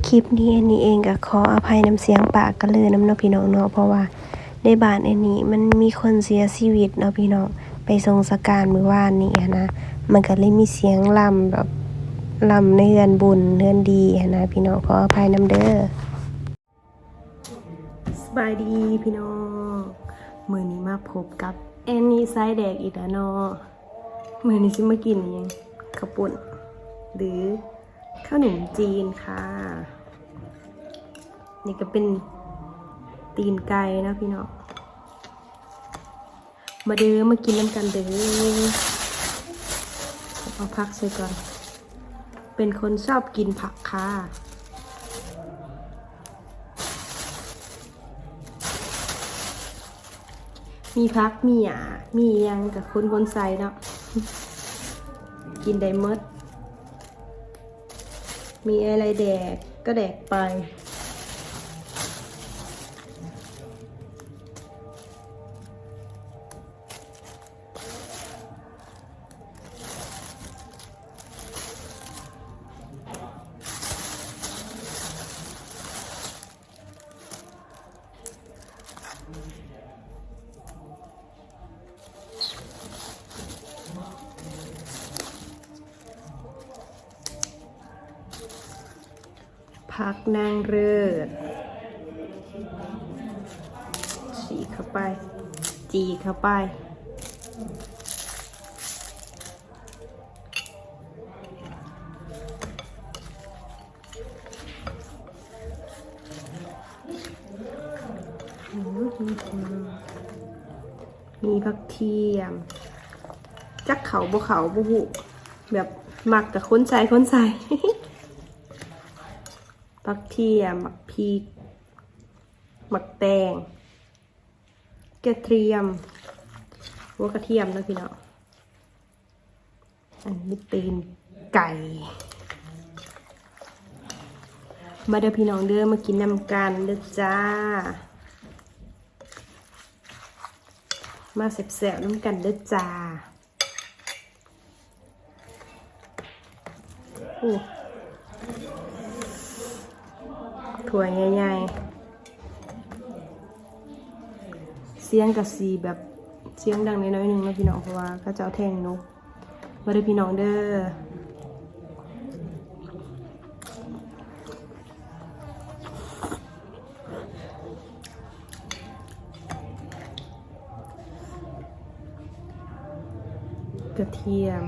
ຄລິບນີ້ແອນນີເອງກໍຂໍອະໄພນຳສຽງປາກກະລືນຳເນາະພີ່ນ້ອງເນາະ ເພາະວ່າໃນບ້ານແອນນີມັນມີຄົນເສຍຊີວິດເນາະພີ່ນ້ອງ ໄປສົ່ງສະການມື້ວານນີ້ຫັ້ນນະ ມັນກໍເລີຍມີສຽງລຳແບບລຳໃນເຮືອນບຸນເຮືອນດີຫັ້ນນະພີ່ນ້ອງ ຂໍອະໄພນຳເດີ. ສະບາຍດີພີ່ນ້ອງ ມື້ນີ້ມາພົບກັບແອນນີຊາຍແດກອີກແລ້ວເນາະ. ມື້ນີ້ຊິມາກິນຫຍັງ ເຂົ້າປຸ້ນ ຫຼື ເຂົ້າໜົມຈີນຄ່ະ. ນີ້ກໍເປັນຕີນໄກ່ເນາະພີ່ນ້ອງ. ມາເດີ ມາກິນນຳກັນເດີ. ເອົາຜັກໃສ່ກ່ອນ ເປັນຄົນຊອບກິນຜັກຄ່ະ. ມີຜັກ ມີຫຍ້າ ມີຫຍັງກໍຄົນໆໃສ່ເນາະ ກິນໄດ້ໝົດ. ມີອະໄລແດກກໍແດກໄປ. ຜັກນາງເລີດ ສີກເຂົ້າໄປ ຈີກເຂົ້າໄປ. ມີຜັກທຽມ ຈັກເຂົ້າບໍ່ເຂົ້າບໍ່ຮູ້ ແບບມັກກະຄົນໃສ່ຄົນໃສ່. ຜັກທຽມ ໝາກພິກ ໝາກແຕງ ກະທຽມ ໂອ້ ກະທຽມເນາະພີ່ນ້ອງ. ອັນນີ້ຕີນໄກ່. ມາເດີພີ່ນ້ອງເດີ ມາກິນນຳກັນເດີຈ້າ ມາແຊບໆນຳກັນເດີຈ້າ. ໂອ້ ຖ້ວຍໃຫຍ່ໆ ສຽງກະຊິແບບ ສຽງດັງໜ້ອຍໆໜຶ່ງເນາະພີ່ນ້ອງ ເພາະວ່າເຂົາເຈົ້າແທງນົກ. ມາເດີພີ່ນ້ອງເດີ. ກະທຽມ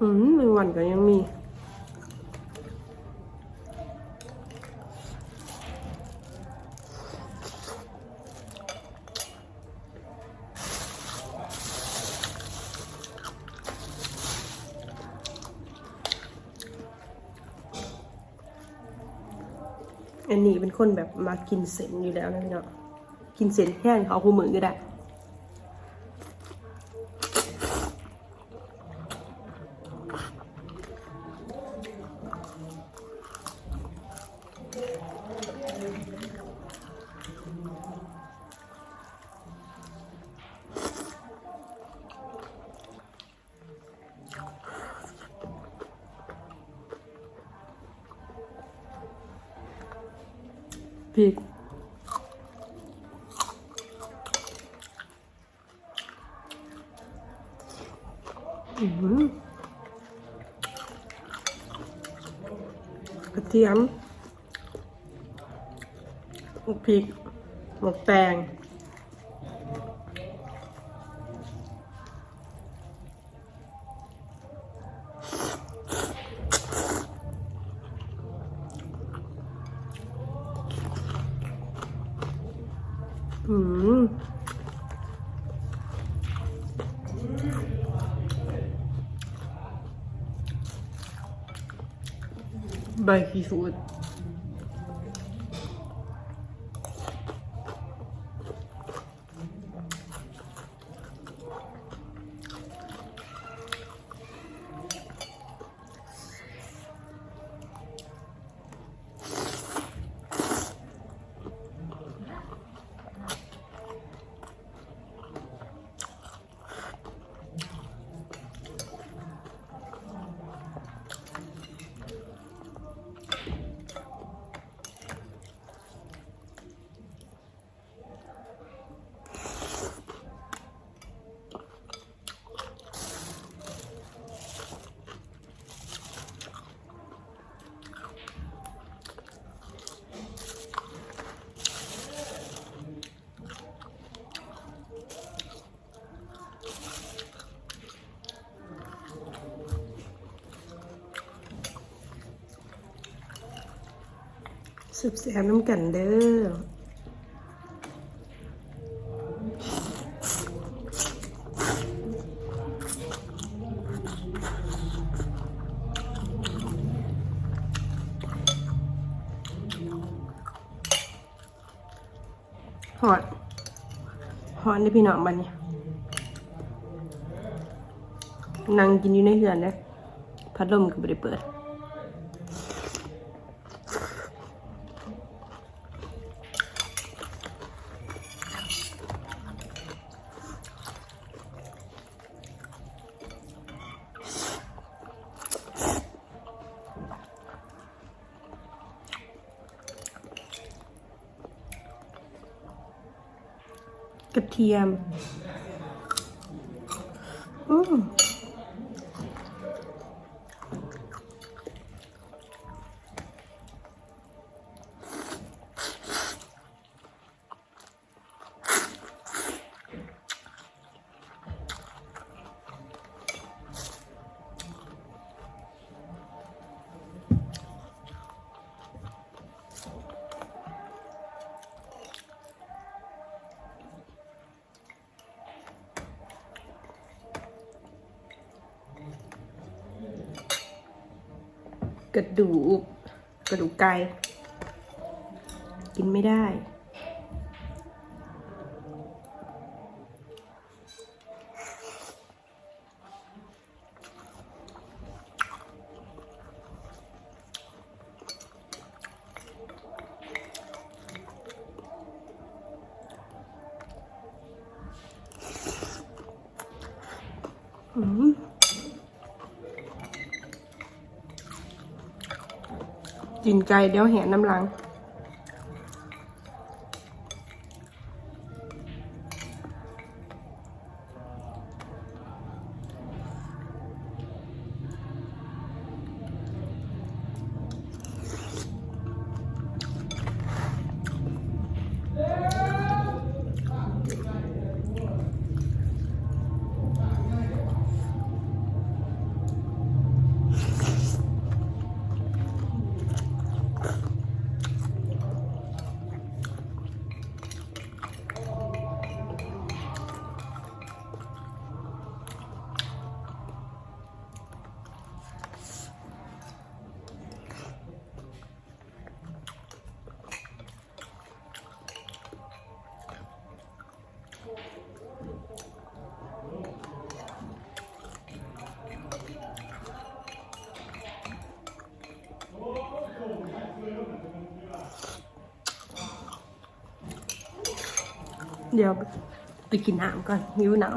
ອືມ ແມງວັນກໍຍັງມີ. ແອນນີເປັນຄົນແບບມັກກິນເສັ້ນຢູ່ແລ້ວນະພີ່ນ້ອງ ກິນເສັ້ນແທນເຂົ້າຄູ່ມື້ກໍໄດ້. ພິກ ອືມ ກະທຽມ ໝາກພິກ ໝາກແຕງ. ອືມ ໃບຂີ້ສູດ. ແຊບໆນຳກັນເດີ. ຮ້ອນ ຮ້ອນເດ້ພີ່ນ້ອງ ບັດນີ້ ນັ່ງກິນຢູ່ໃນເຮືອນເດ້ ພັດລົມກໍບໍ່ໄດ້ເປີດ. ກະທຽມ ອືມ. ກະດູກ ກະດູກໄກ່ ກິນໄມ່ໄດ້. ອືມ ຕີນໄກ່ດຽວແຫນນ້ຳຫຼັງ. ດຽວໄປກິນນ້ຳກ່ອນ ຫິວນ້ຳ.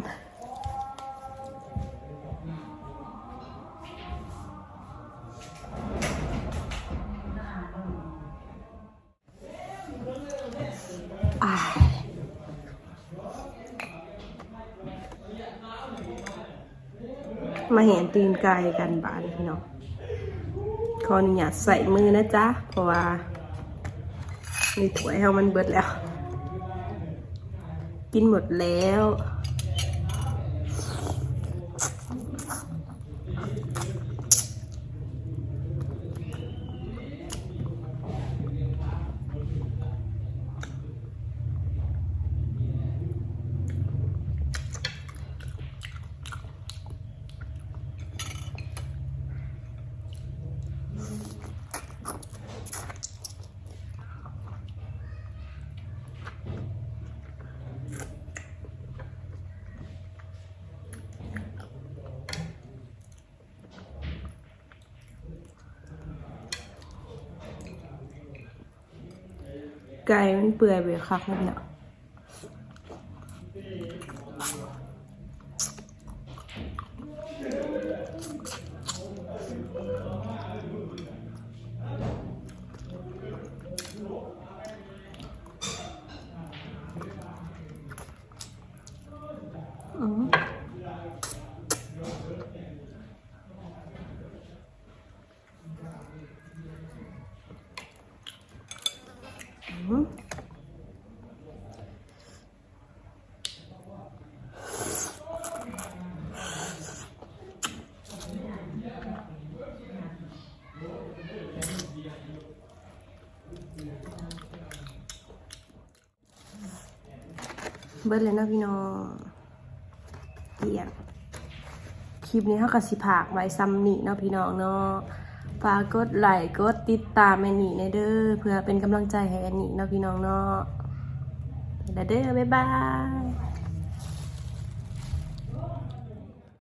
ອາ ມາແຫນຕີນໄກ່ກັນບາດນີ້ພີ່ນ້ອງ. ຂໍອະນຸຍາດໃຊ້ມືນະຈ໊ະ ເພາະວ່າໃນຖ້ວຍເຮົາມັນເບິດແລ້ວ ກິນໝົດແລ້ວ. ໄກ່ມັນເປື່ອຍໄປຄັກແລ້ວເນາະ. ເບິດແລ້ວເນາະພີ່ນ້ອງ ກ້ຽງ. ຄລິບນີ້ເຮົາກໍຊິພາກໄວ້ສ່ຳນີ້ເນາະພີ່ນ້ອງເນາະ. ຝາກກົດໄລກ໌ ກົດຕິດຕາມແອນນີແດ່ເດີ ເພື່ອເປັນກຳລັງໃຈໃຫ້ແອນນີເນາະພີ່ນ້ອງເນາະ. ໄປແລ້ວເດີ ບາຍບາຍ.